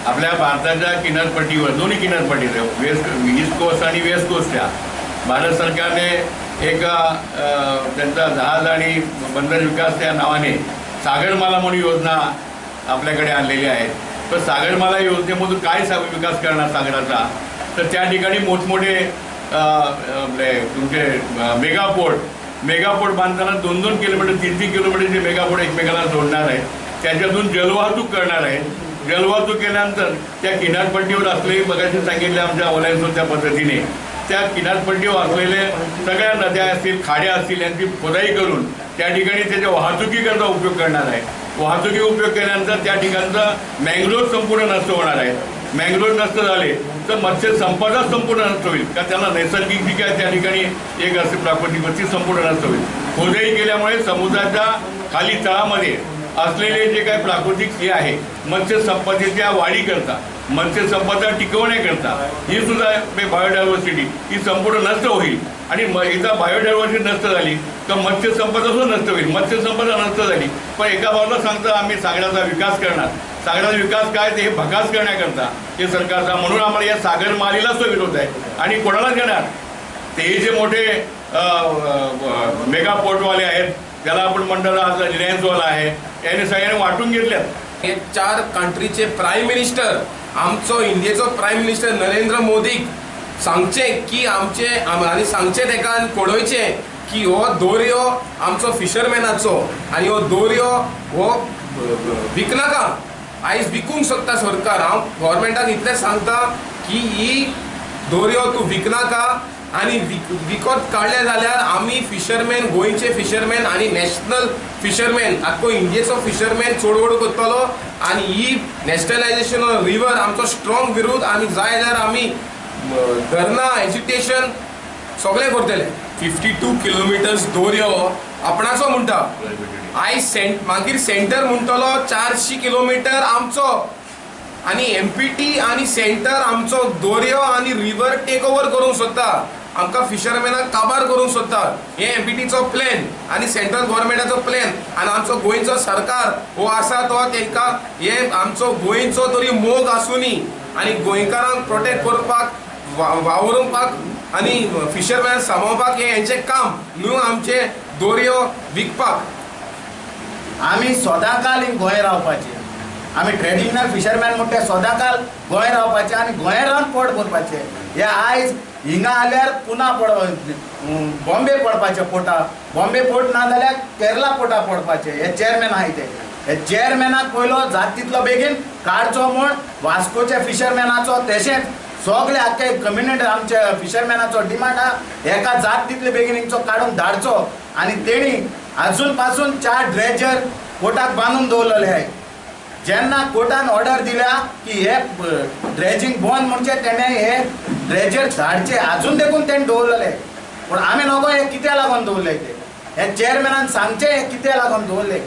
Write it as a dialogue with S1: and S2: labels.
S1: आपल्या भारताच्या किनारपट्टीवर, दोन्ही किनारपट्टीवर, वेस्ट ईस्ट कोस्ट आणि वेस्ट कोस्टच्या भारत सरकारने एक त्यांचा जहाज आणि बंदर विकास या नावाने सागरमाला म्हणून योजना आपल्याकडे आणलेली आहे. तर सागरमाला योजनेमधून काय विकास करणार सागराचा, तर त्या ठिकाणी मोठमोठे आपले तुमचे मेगापोर्ट बांधताना 2-2 किलोमीटर 3-3 किलोमीटरचे मेगापोर्ट एकमेकांना जोडणार आहे. त्याच्यातून जलवाहतूक करणार आहे. जलवाहतूक केल्यानंतर त्या किनारपट्टीवर असलेली, बघायचे सांगितले आमच्या ओलायन्सच्या पद्धतीने, त्या किनारपट्टीवर असलेले सगळ्या नद्या असतील, खाड्या असतील, यांची खोदाई करून त्या ठिकाणी त्याच्या वाहतुकीकरता उपयोग करणार आहे. वाहतुकी उपयोग केल्यानंतर त्या ठिकाणचं मँग्रोव्ह संपूर्ण नष्ट होणार आहे. मँग्रोव्ह नष्ट झाले तर मत्स्य संपदा संपूर्ण नष्ट होईल का, त्यांना नैसर्गिक जी काय त्या ठिकाणी एक असे प्राकृतिक ती संपूर्ण नष्ट होईल. खोदाई केल्यामुळे समुद्राच्या खाली तळामध्ये असलेले जे काही प्राकृतिक हे आहे मत्स्य संपत्तीच्या वाढीकरता, मत्स्य संपदा टिकवण्याकरता ही सुद्धा बायोडायव्हर्सिटी ही संपूर्ण नष्ट होईल. आणि एकदा बायोडायव्हर्सिटी नष्ट झाली तर मत्स्य संपदा सुद्धा नष्ट होईल. मत्स्य संपदा नष्ट झाली पण एका बाजूला सांगता आम्ही सागराचा विकास करणार. सागराचा विकास काय, ते हे भकास करण्याकरता हे सरकारचा, म्हणून आम्हाला या सागरमालीला सुद्धा विरोध आहे. आणि कोणाला देणार, ते जे मोठे मेगा पोर्टवाले आहेत, ज्याला आपण म्हणतो आज रिलायन्सवाला आहे, याने सगळ्यांनी वाटून घेतल्यात.
S2: हे 4 कंट्रीचे प्राईम मिनिस्टर, आमचो इंडियेचो प्राईम मिनिस्टर नरेंद्र मोदीक सांगचे की आमचे आनी सांगचे तेका आनी कळोवचें की हो दोरयो आमचो फिशरमॅनाचो आनी हो दोरयो हो विकनाका. आयज विकूंक सोदता सरकार. हांव गव्हर्मेंटाक इतलें सांगता की ही दोरयो तूं विकनाका आनी विकत काडलें जाल्यार आमी फिशरमॅन, गोंयचे फिशरमॅन आनी नॅशनल फिशरमॅन, आख्खो इंडियेचो फिशरमॅन चळवळ करतलो आनी ही नॅशनलायजेशन ऑफ रिवर आमचो स्ट्रॉंग विरोध. आनी जाय जाल्यार आमी धरणां, एजिटेशन सगळें करतले. 52 किलोमिटर्स दोरयो आपणाचो म्हणटा आयज मागीर सेंटर म्हणटलो 400 किलोमिटर आमचो आनी एमपीटी आनी सेंटर आमचो दोरयो आनी रिवर टेक ओवर करूंक सोदता. आमकां फिशरमॅनाक काबार करूंक सोदता. हे एमपीटीचो प्लॅन आनी सेंट्रल गव्हर्मेंटाचो प्लॅन आनी आमचो गोंयचो सरकार हो आसा तो तांकां हे आमचो गोंयचो तरी मोग आसुनी आनी गोंयकारांक प्रोटेक्ट करपाक, वावरुपाक आनी फिशरमॅन सांबाळपाक हें हेंचें काम न्हू आमचे दोरयो विकपाक.
S3: आमी सदांकाल गोंय रावपाचे, आमी ट्रेडिशनल फिशरमॅन म्हणटा ते सदांकाल गोंय रावपाचे आनी गोंय रावन पोट भरपाचे. हे आयज हिंगा आल्यार पुना पड बॉम्बे पडपाचे पोटा, बॉम्बे पोट ना जाल्यार केरला पोटा पडपाचे. हे चेअरमॅन आहाय ते, हे चेअरमॅनाक पयलो जात तितलो बेगीन काडचो म्हूण वास्कोच्या फिशरमॅनाचो, तशेंच सगळे आख्खे कम्युनिटी आमच्या फिशरमॅनाचो डिमांड आहा हेका जात तितले बेगीन हिंगचो काडून धाडचो. आनी तेणी आजून पासून 4 ड्रेजर कोर्टाक बांदून दवरलेले आहाय. जेन्ना कोर्टान ऑर्डर दिल्या की हे ड्रेजिंग बंद म्हणजे तेणे हे ड्रेजर धाडचे, आजून देखून तेणे दवरलेले. पूण आमी नको हे कित्याक लागून दवरले ते, हे चेअरमॅनान सांगचे हे कित्याक लागून दवरले.